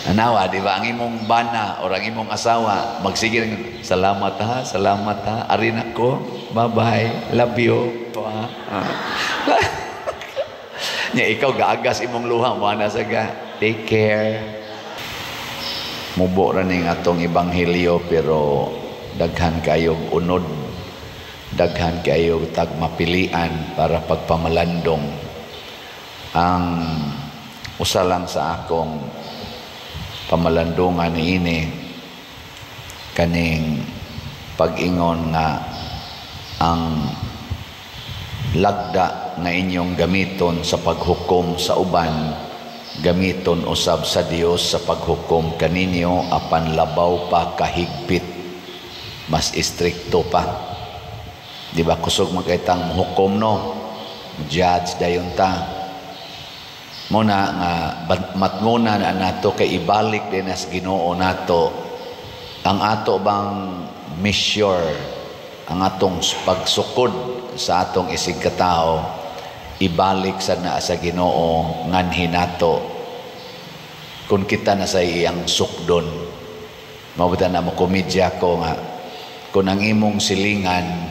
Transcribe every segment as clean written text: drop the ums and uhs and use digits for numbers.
Anawa, di ba? Ang imong bana or ang imong asawa, magsige ng, "Salamat ha, salamat ha, ari na ko, bye-bye, love you." Ah. Ah. Nya ikaw gaagas imong luha mo na sa ga, "Take care." Mubo ra ning atong ebanghelyo, pero daghan kayog unod, daghan kayo tag mapilian para pagpamalandong. Ang usa lang sa akong pamalandungan niini, kaning pag-ingon nga ang lagda nga inyong gamiton sa paghukom sa uban, gamiton usab sa Dios sa paghukom kaninyo, apan labaw pa kahigpit, mas istrikto pa. Di ba kusog man kay tang hukom, no? Judge dayon ta mo na nga matngona na nato kay ibalik din as Ginoo nato ang ato bang measure, ang atong pagsukod sa atong isig katao, ibalik sa na sa Ginoo nganhi nato kung kita na sa iyang sukdon. Mao na mo komedya ko nga kung ang imong silingan,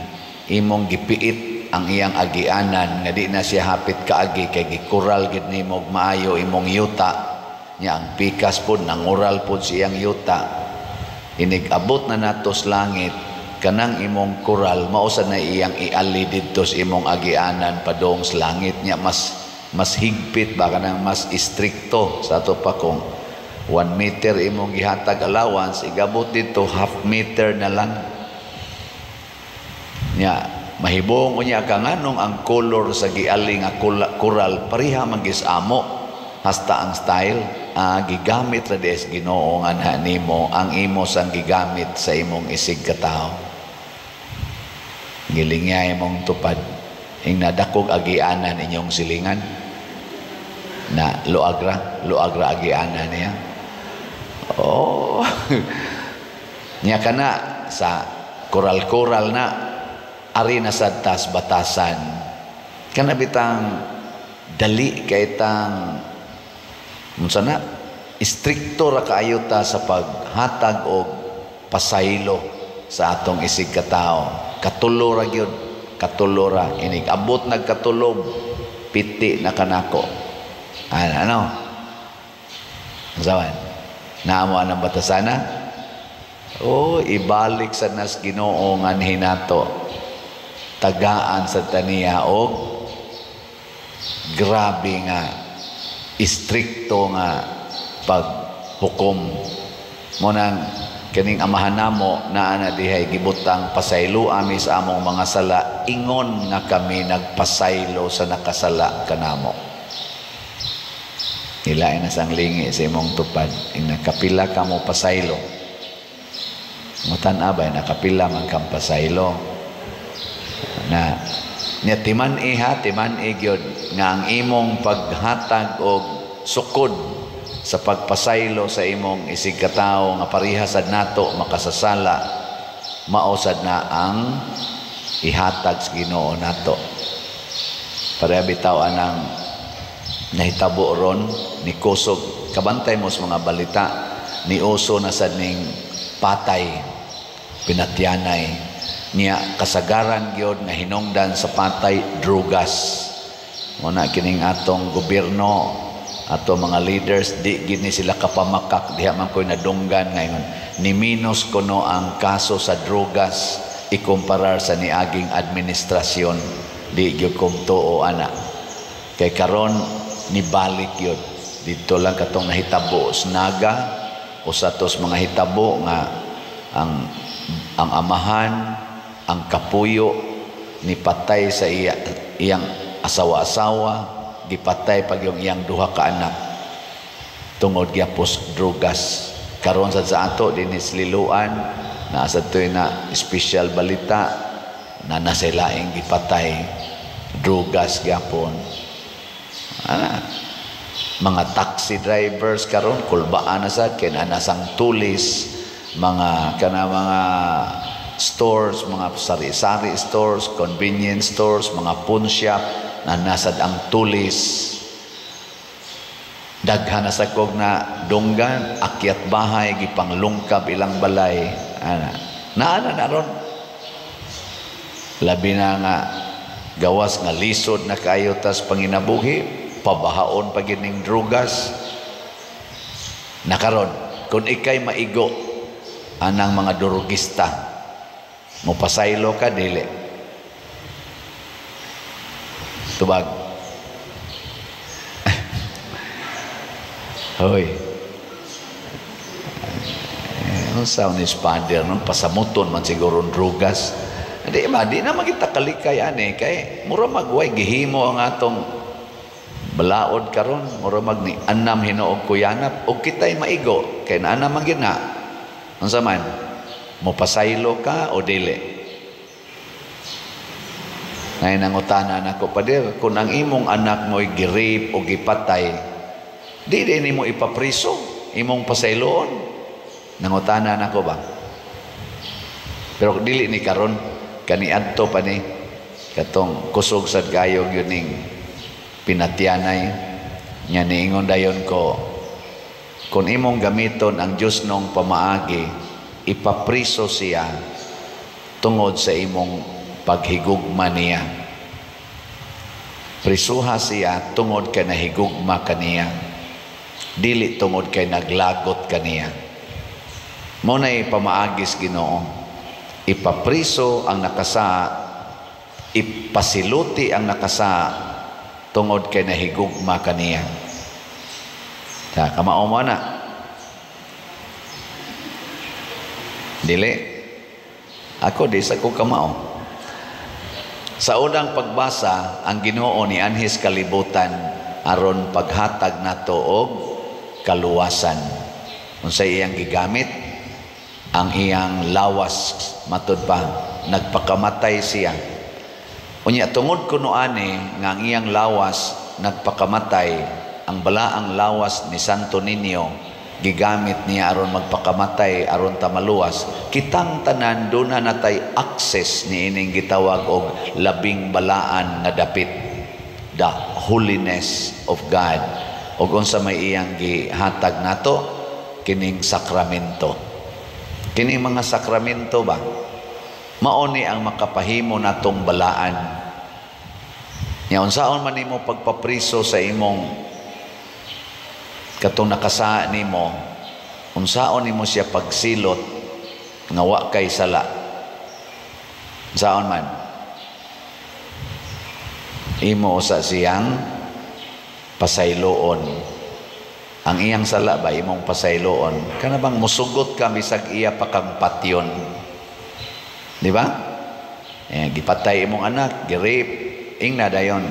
imong gipiit ang iyang agianan nga di na siya hapit kaagi kay gikural gid nimo og maayo imong yuta niya, ang pikas pod nangural pod siyang yuta, inig abot na nato sa langit, kanang imong kural mao sa na iyang iali didto sa imong agianan padung sa langit niya. Mas higpit ba, kanang mas istrikto sa ato pa. Kung 1 meter imong gihatag allowance, igabot dito half meter na lang nya. Mahibong unya ka nganong ang color sa giali nga kural pareha man gis amo, hasta ang style. Ah, gigamit ra des Ginoo nga nimo ang imo sang gigamit sa imong isig katawo. Gilingya imong tupad ing nadakog agianan inyong silingan na luagra luagra agianan niya. Oh, nya kana sa kural-kural na ari na sad tas batasan. Kana bitang dali kay tang unsa na, istrikto ra kaayo ta sa paghatag og pasaylo sa atong isig katao. Katulo ra gyud, katulo ra. Inig abot nagkatulo, piti na kanako. Ano ano Sawan naamo anang batasana? Oh, ibalik sa nas Ginoo nganhi nato, tagaan sa taniya og grabe nga istrikto nga paghukom mo. Nang kining Amahan namo naa na dihay gibutang, "Pasaylo ami sa among mga sala ingon nga kami nagpasaylo sa nakasala kanamo." Ilain na sang lingi sa imong tupad ing nakapila ka mo pasaylo. Mutan abay nakapila man kang pasaylo na nya. Timan-i ha, timan-i gyud nga ang imong paghatag og sukod sa pagpasaylo sa imong isig katawo nga pareha sad nato makasasala, mao sad na ang ihatag sa Ginoo nato. Pareha bitaw anang nahitabo ron ni kusog. Kabantay mo sa mga balita, ni uso na sad ning patay pinatyanay niya. Kasagaran gyud nga hinungdan sa patay, drugas. Mo na kining atong gobyerno, ato mga leaders, di gini sila kapamakak. Diha man ko'y nadunggan ngayon ni minus kuno ang kaso sa drugas ikumparar sa niaging administrasyon. Di gyud kong tuo ana kay karon nibalik yun dito lang katong nahitabo sa Naga o sa tos mga hitabo nga ang amahan, ang kapuyo, ni patay sa iyang asawa-asawa, gipatay pag yung iyang duha ka anak tungod gyapos drugas. Karon sad sa ato dinhi sa Liloan na sa toy na special balita na nasa laing gipatay, drugas gyapon. Ana, mga taxi drivers karon kulbaan na sad kay naa sang tulis, mga kana mga stores, mga sari-sari stores, convenience stores, mga pawn shop na nasad ang tulis. Daghan na sa kog na dunggan, Gipang-akyat bahay, gipanglungkab ilang balay. Ana. Naa na ron. Labi na nga gawas nga lisod na kaayo tas panginabuhi, pabahaon pa gining drugas. Nakaron, kung ikay maigo anang mga durugista, mopasaylo ka dili? Tubag. Hoy. Unsa ni father no, pasamuton man siguro ang drugas. Di ba, di na magita kalikay ani kay mura magway gihimo ang atong balaod karon, mura mag ni anam hinuog kuyanap og kitay maigo kay naa man gyud na. Unsa man? Mopasaylo ka o dili? Nay nangutana nako, "Pader, kung ang imong anak mo'y gi-rape o gipatay, di din nimo ipapriso, imong pasayloon?" Nangutana nako ba? Pero dili ni karon, kaniadto pa ni katong kusog sad kayo gyud ning pinatyanay nya. Niingon dayon ko, kung imong gamiton ang Dios nong pamaagi, ipapriso siya tungod sa imong paghigugma niya. Prisuha siya tungod kay nahigugma kaniya, dili tungod kay naglagot kaniya. Mao nay pamaagis Ginoo. Ipapriso ang nakasa, ipasiluti ang nakasa tungod kay nahigugma kaniya. Ta kamao mo na. Dili. Ako di sa ko kamao. Sa unang pagbasa, ang Ginoo ni anhis kalibutan aron paghatag nato og kaluwasan. Unsay iyang gigamit? Ang iyang lawas, matud pa nagpakamatay siya. Unya tungod kuno ani nga ang iyang lawas nagpakamatay, ang balaang lawas ni Santo Niño gigamit niya aron magpakamatay aron ta maluwas kitang tanan. Duna natay access niining gitawag og labing balaan nga dapit, the holiness of God. Og unsa may iyang gihatag nato? Kining sakramento. Kini mga sakramento ba, mao ni ang makapahimo natong balaan. Nya unsaon man nimo pagpapriso sa imong katong nakasaa nimo, unsaon nimo siya pagsilot nga wa kay sala? Unsaon man? Imo usa siyang pasayloon. Ang iyang sala ba imong pasayloon? Kana bang musugot ka bisag iya pa kang patyon? Di ba? Eh, gipatay imong anak, gi-rape, ingna dayon.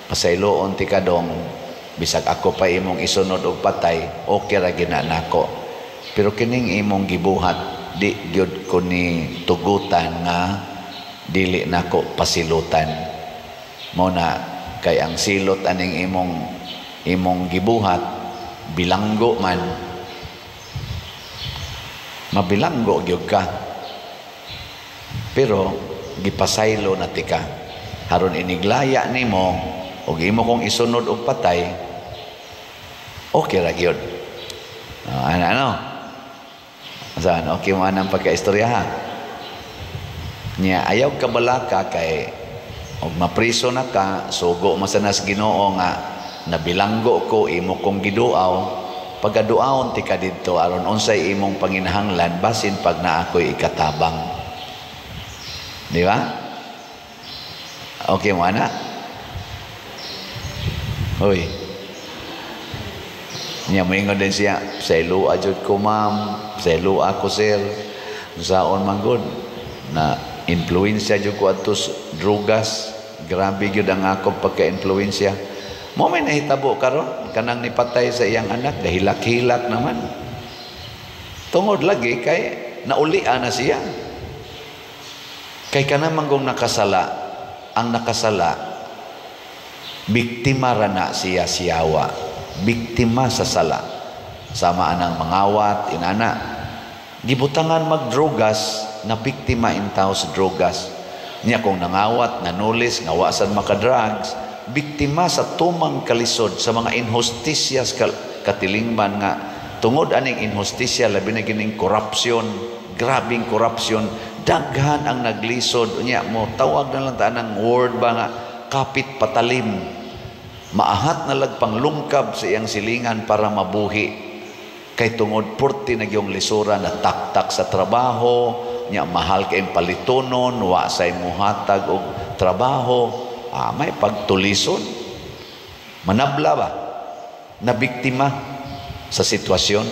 "Pasayloon ti kadong, bisag ako pa imong isunod og patay, okay ra gina nako. Pero kining imong gibuhat, di gyud ko ni tugutan nga dili nako pasilutan." Mo na kay ang silot aning imong gibuhat, bilanggo man, mabilanggo gyud ka, pero gipasaylo na tika haron iniglaya nimo og imo kong isunod og patay, okay ra gyud. Ano ano saan okay mo anang pagkaistorya ha niya? Ayaw kabalaka kay og mapriso na ka, sugo mo sa nas Ginoo nga nabilanggo ko, imo kong giduaw. Pagaduaon ti ka didto aron unsay imong panginahanglan, basin pag naa ko'y ikatabang. Di ba? Okay mo ana? Hoy. Nya moingon din siya, "Saylua jud ko, ma'am, saylua ko, sir. Unsaon man gud na influensya jud ko adto drugas, grabe gyud ang akong pagka-influensya." Mo may nahitabo karon kanang nipatay sa iyang anak, dahilak-hilak naman. Tungod lagi kay naulian na siya. Kay kanang manggong nakasala, ang nakasala, biktima ra na siya siyawa. Biktima sa sala. Sama anang mangawat, inana. Gibutangan magdrogas, na biktima intaw sa drogas. Niya kung nangawat, nanulis, ngawasan makadrugs, biktima sa tumang kalisod, sa mga inhustisyas katilingban nga Tungod aning inhustisya, labi na kining korupsyon, grabing korupsyon, daghan ang naglisod. Unya mo tawag na lang ta ng word ba nga kapit patalim, maahat na lag panglungkab sa iyang silingan para mabuhi. Kay tungod purti na gyung lisura, na taktak sa trabaho nya, mahal kay palitonon, wa say muhatag og trabaho, may pagtulison, manabla ba, na biktima sa sitwasyon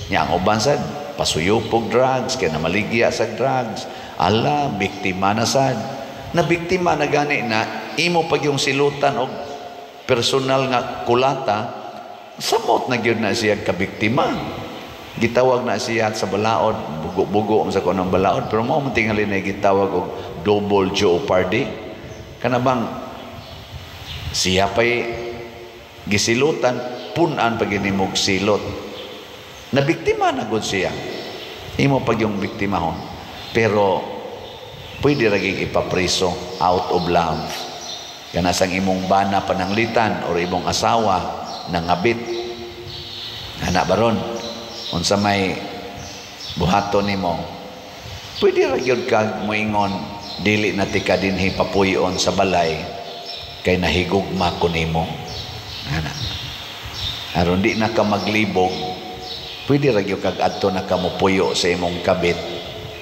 nya. Ang uban sad pasuyop og drugs kay namaligya sa drugs. Ala, biktima na sad, na biktima na gani na imo pag yung silutan og personal nga kulata, samot na gyud na siya kabiktima. Gitawag na siya sa balaod, bugo-bugo sa kunong balaod, pero mao man tingali na gitawag og double jeopardy. Kana bang siya pa'y gisilutan, punan pag inimog silot. Nabiktima na gud siya. Imo pag yung biktimahon. Pero pwede raging ipapriso out of love. Kana sang imong bana pananglitan or imong asawa nangabit. Ana baron, unsa may buhaton nimo? Pwede ra gyud kag moingon, "Dili na tika dinhi papuy-on sa balay kay nahigugma ko nimo." Ana. Aron di na ka maglibog, pwede ra gyud kag adto na ka mopuyo sa imong kabit.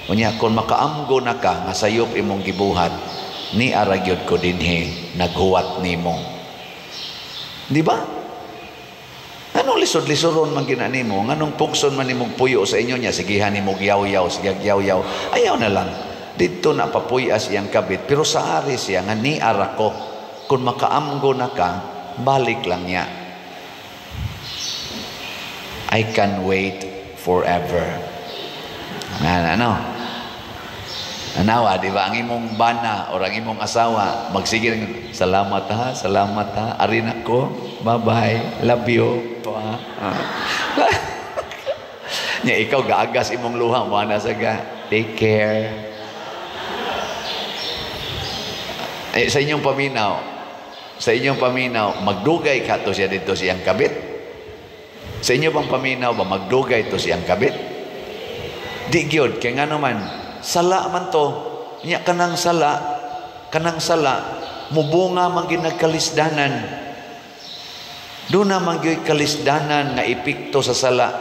Unya kung makaamgo na ka nga sayop imong gibuhat, ni ara gyud ko dinhi naghuwat nimo. Di ba? Anong lisod-lisoron man gina nimo? Nganong pugson man nimong puyo sa inyo niya? Sigihan nimo yaw-yaw, sige yaw-yaw. Ayaw na lang. Dito na papuyas iyang kabit. Pero sa ari siya nga ni ara ko. Kung makaamgo na ka, balik lang niya. I can wait forever. Nga ano? Anawa, di ba? Ang imong bana o ang imong asawa, magsige lang, "Salamat ha, salamat ha, arin ako, bye-bye, love you." Ah. Nya ikaw gaagas imong luha, mo na sa ga, "Take care." Eh, sa inyong paminaw, magdugay ka to siya dito siyang kabit? Sa inyo bang paminaw ba, magdugay to siyang kabit? Di gyud, kay nga naman, sala man to. Nya kanang sala, mubunga man gyud nagkalisdanan. Doon na man gyud kalisdanan nga epekto sa sala.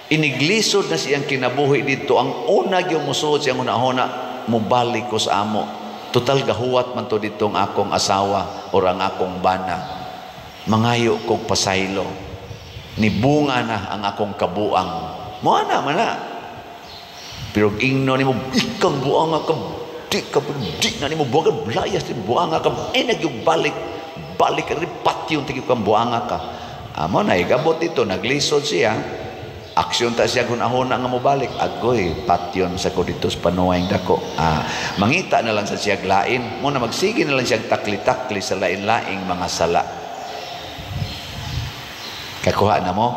Iniglisod na siyang kinabuhi dito. Ang una gyud musuot siyang una-una, mubalik ko sa amo. Total gahuwat man to ditong akong asawa or ang akong bana. Mangayo kog pasaylo. Nibunga na ang akong kabuang. Mo na man na. Pero ingno nimo, ikang buanga ka, di ka, di na nimo buanga, layas di buanga ka, eh nagyong balik, balik rin patyon tigil kang buanga ka. Amo na, igabot ito, naglisod siya, aksyon ta siya kung ahona nga mobalik, agoy, patyon sa ko dito sa panuwayng dako. Ah, mangita na lang sa siya lain, mo na magsige na lang siya takli-takli sa lain-laing mga sala. Kakuha na mo?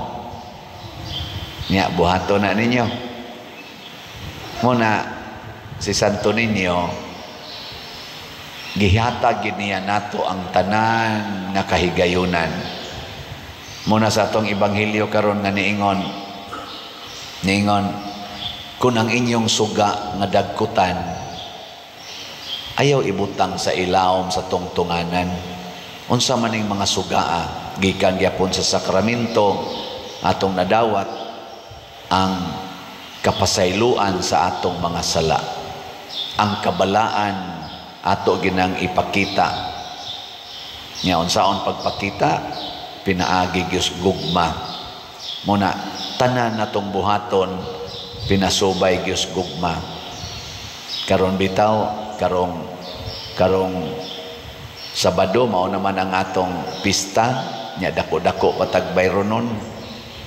Nya, buhato na ninyo. Muna, si Santo Niño, gihatag gid niya nato ang tanan nga kahigayunan. Muna sa atong ebanghelyo karon nga niingon, kung ang inyong suga nga dagkutan, ayaw ibutang sa ilawom sa tungtunganan. Unsa man ning mga sugaa, gikan gyapon sa sakramento, atong nadawat ang kapasayloan sa atong mga sala. Ang kabalaan ato ginang ipakita. Nya unsaon pagpakita? Pinaagi gyud gugma. Muna tanan natong buhaton pinasubay gyud gugma. Karon bitaw, karong karong Sabado mao naman ang atong pista nya, dako-dako patag bayronon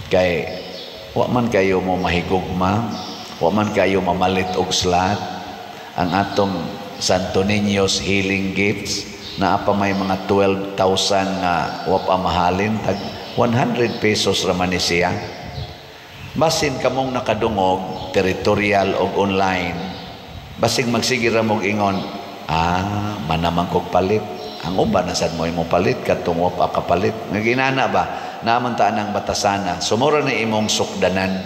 kay wa man kayo mo mahigugma, wa man kayo mamalit og slat. Ang atong Santo Niño's Healing Gifts naa pa may mga 12,000 nga wa pa mahalin, tag 100 pesos ra man ni siya. Basin kamong nakadungog territorial og online, basig magsige ra mog ingon, ah, manaman kog palit. Ang uban na sad mo imo palit katong wa pa kapalit nga ginana ba. Naman ta ng batasana. So mura na imong sukdanan.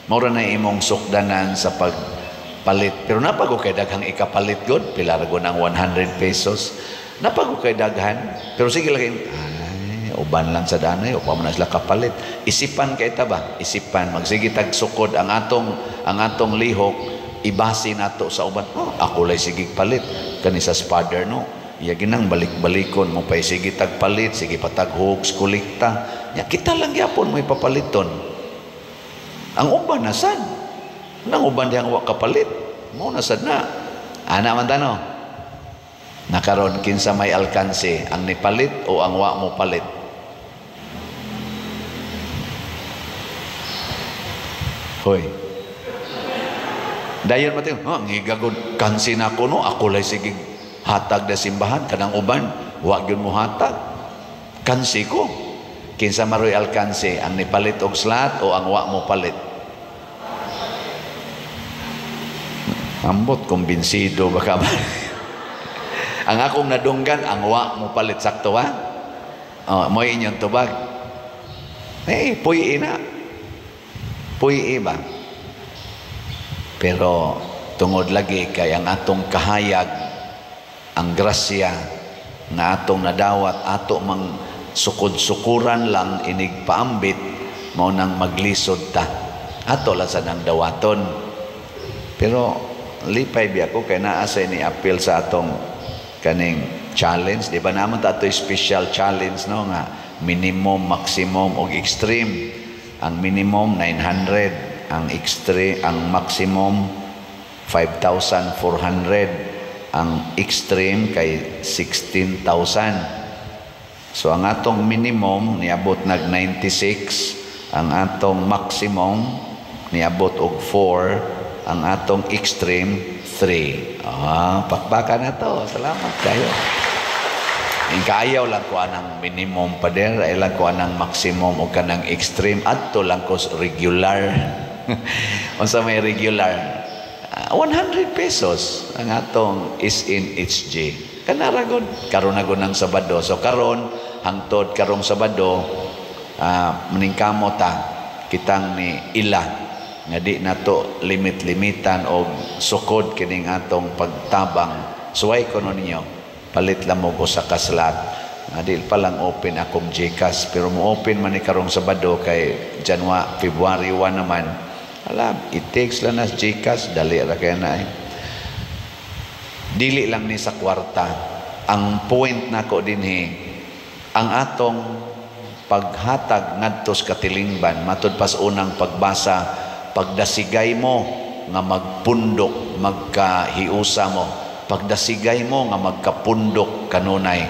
Mura na imong sukdanan sa pagpalit. Pero napago kay daghang ikapalit god, pila ra ang 100 pesos. Napago kay daghan. Pero sige lang, ay, uban lang sa danay, upa man na sila kapalit. Isipan kay ta ba? Isipan magsige tag sukod ang atong lihok, ibase nato sa uban. Oh, ako lay sige palit kani sa father, no. Iya ginang balik-balikon mo pa, sige tag palit, sige patag hooks kolekta. Ya kita lang gyapon mo ipapaliton. Ang uban na sad. Nang uban diyang wa kapalit. Mo na sad na. Ana man tano. Nakaron, kinsa may alkanse, ang nipalit o ang wa mo palit? Hoy. Dayon matin, oh, ang higagod kansi na ko, no, ako lay sige hatag na simbahan kanang uban, wa gyud mo hatag. Kansi ko. Kinsa maroy alkanse, ang nipalit og slat o ang wa mo palit? Ambot kumbinsido baka ba? Ang akong nadunggan, ang wa mo palit, sakto ba? Oh, mo'y inyong tubag. Eh, puy na. Puy ba? Pero tungod lagi kay ang atong kahayag, ang grasya nga atong nadawat, ato mang sukod-sukuran lang inig paambit, mao nang maglisod ta. Ato lang sa nang dawaton. Pero lipay biya ko kay naa sa ni appeal sa atong kaning challenge, di ba naman ta ato special challenge, no, nga minimum, maximum og extreme. Ang minimum 900, ang extreme, ang maximum 5,400, ang extreme kay 16,000. So ang atong minimum niabot nag 96, ang atong maximum niabot og 4, ang atong extreme 3. Ah, pakpakan na to. Salamat kayo. Kaayaw lang ko anang minimum, pader, ay lang ko anang maximum o kanang extreme. Adto lang ko regular. Unsa may regular? 100 pesos ang atong SNHG. Kanara gud karon na gud ng Sabado. So karon hangtod karong Sabado, maningkamot ta kitang ni ila nga di nato limit-limitan og sukod kining atong pagtabang. Suway ko ninyo, palit lang mo ko sa kaslat. Di pa lang open akong GCash, pero mo open man ni karong Sabado kay January, February 1 naman. Alam, it takes lang na GCash, dali ra kay na eh. Dili lang ni sa kwarta. Ang point nako dinhi, ang atong paghatag ngadto sa katilingban, matud pas unang pagbasa, pagdasigay mo nga magpundok, magkahiusa mo, pagdasigay mo nga magkapundok kanunay,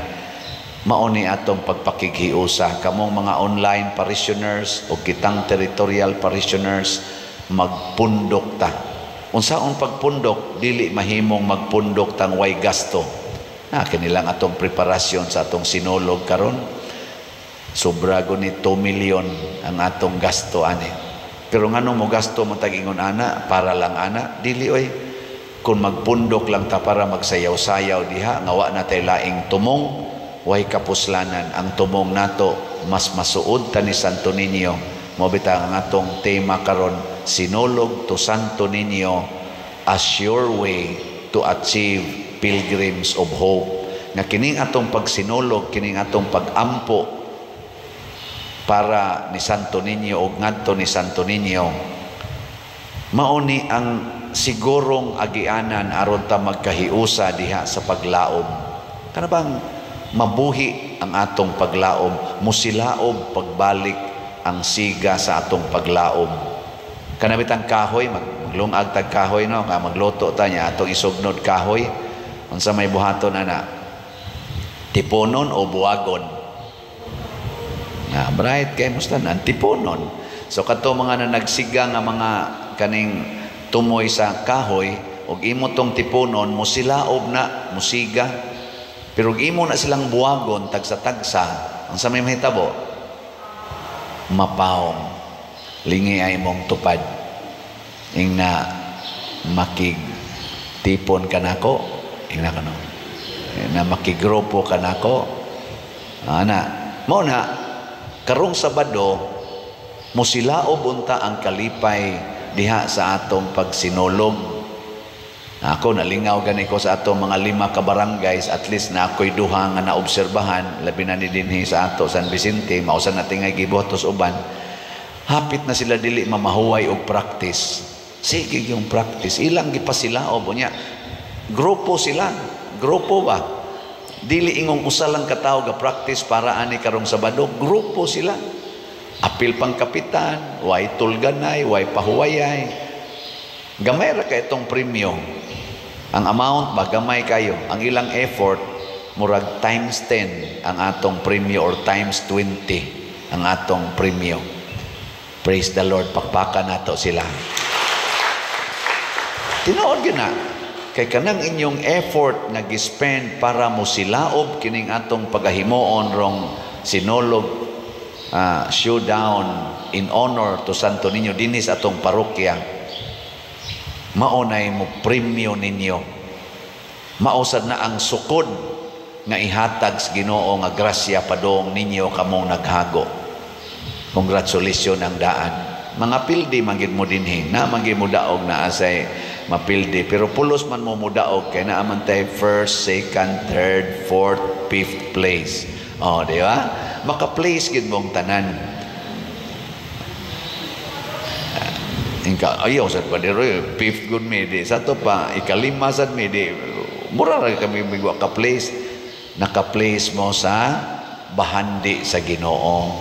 mao ni atong pagpakighiusa. Kamong mga online parishioners o kitang territorial parishioners, magpundok ta. Unsaon pagpundok? Dili mahimong magpundok tang way gasto. Na kinilang atong preparasyon sa atong sinulog karon. Sobra ni 2 milyon ang atong gasto ani. Pero ngano mo gasto mo tag-ingon ana para lang ana? Dili oy. Kung magpundok lang ta para magsayaw-sayaw diha nga wa na tay laing tumong, way kapuslanan. Ang tumong nato mas masuod ta ni Santo Niño. Mao bitaw ang atong tema karon, Sinulog to Santo Niño as your way to achieve pilgrims of hope. Nga kining atong pagsinulog, kining atong pagampo para ni Santo Niño og ngadto ni Santo Niño, mao ni ang sigurong agianan aron ta magkahiusa diha sa paglaom. Kana bang mabuhi ang atong paglaom, musilaob pagbalik ang siga sa atong paglaom. Kana bitang kahoy, maglungag tag kahoy, no, nga magluto ta niya atong isugnod kahoy. Unsa may buhaton ana? Tipunon o buwagon? Na bright kay mustanan, tipunon. So kadto mga na nagsiga nga mga kaning tumoy sa kahoy og imo tong tipunon, musilaob na, musiga. Pero og imo na silang buwagon tagsa-tagsa, unsa may mahitabo? Mapaong. Lingi ay mong tupad. Ingna makigtipon kanako, ingna kano. Na makigrupo kanako. Ana, mao na Karong Sabado, musilaob unta ang kalipay diha sa atong pagsinulog. Ako nalingaw gani ko sa atong mga lima ka barangays, at least na ako'y duha nga naobserbahan, labi na ni dinhi sa ato San Vicente, mausan natin nga gibuhatos uban. Hapit na sila dili mamahuway og practice. Sige yung practice, ilang gipasilaob unya. Grupo sila, grupo ba? Dili ingong usa lang ka tawo ga practice para ani karong Sabado, grupo sila. Apil pang kapitan, way tulganay, way pahuwayay. Gamay ra kay itong premyo. Ang amount ba gamay kayo. Ang ilang effort murag times 10 ang atong premyo or times 20 ang atong premyo. Praise the Lord, pakpakan nato sila. Tinuod gyud na. Kay kanang inyong effort nga gispend para mo silaob kining atong pagahimuon rong sinulog showdown in honor to Santo Niño dinhi sa atong parokya, maunay mo premyo ninyo. Mausad na ang sukod nga ihatag sa Ginoo nga grasya padung ninyo kamong naghago. Congratulations ang daan. Mga pildi man gid mo dinhi, na man gid mo daog na asay mapildi, pero pulos man mo mudaog kay naa man tay first, second, third, fourth, fifth place. Oh, di ba? Maka-place gid mong tanan. Inka ayaw sad pa diro, fifth good mi di sa to pa ikalima sad mi di mura ra kami migwa ka place. Naka-place mo sa bahandi sa Ginoo.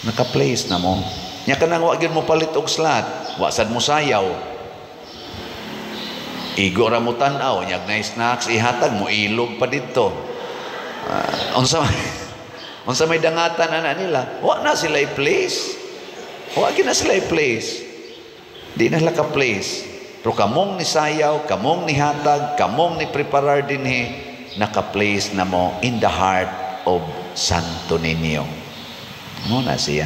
Naka-place na mo. Nya kanang wa gyud mo palit og slot, wa sad mo sayaw. Igo ra mo tan-aw, nya nay snacks ihatag mo ilog pa didto. Unsa unsa may dangatan ana nila? Wa na sila i-place. Wa gyud na sila i-place. Di na sila ka-place. Pero kamong ni sayaw, kamong ni hatag, kamong ni preparar dinhi, naka-place na mo in the heart of Santo Niño. Mo na siya.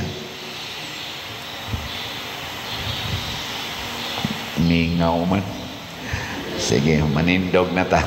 Mingaw man. Sige, manindog na ta.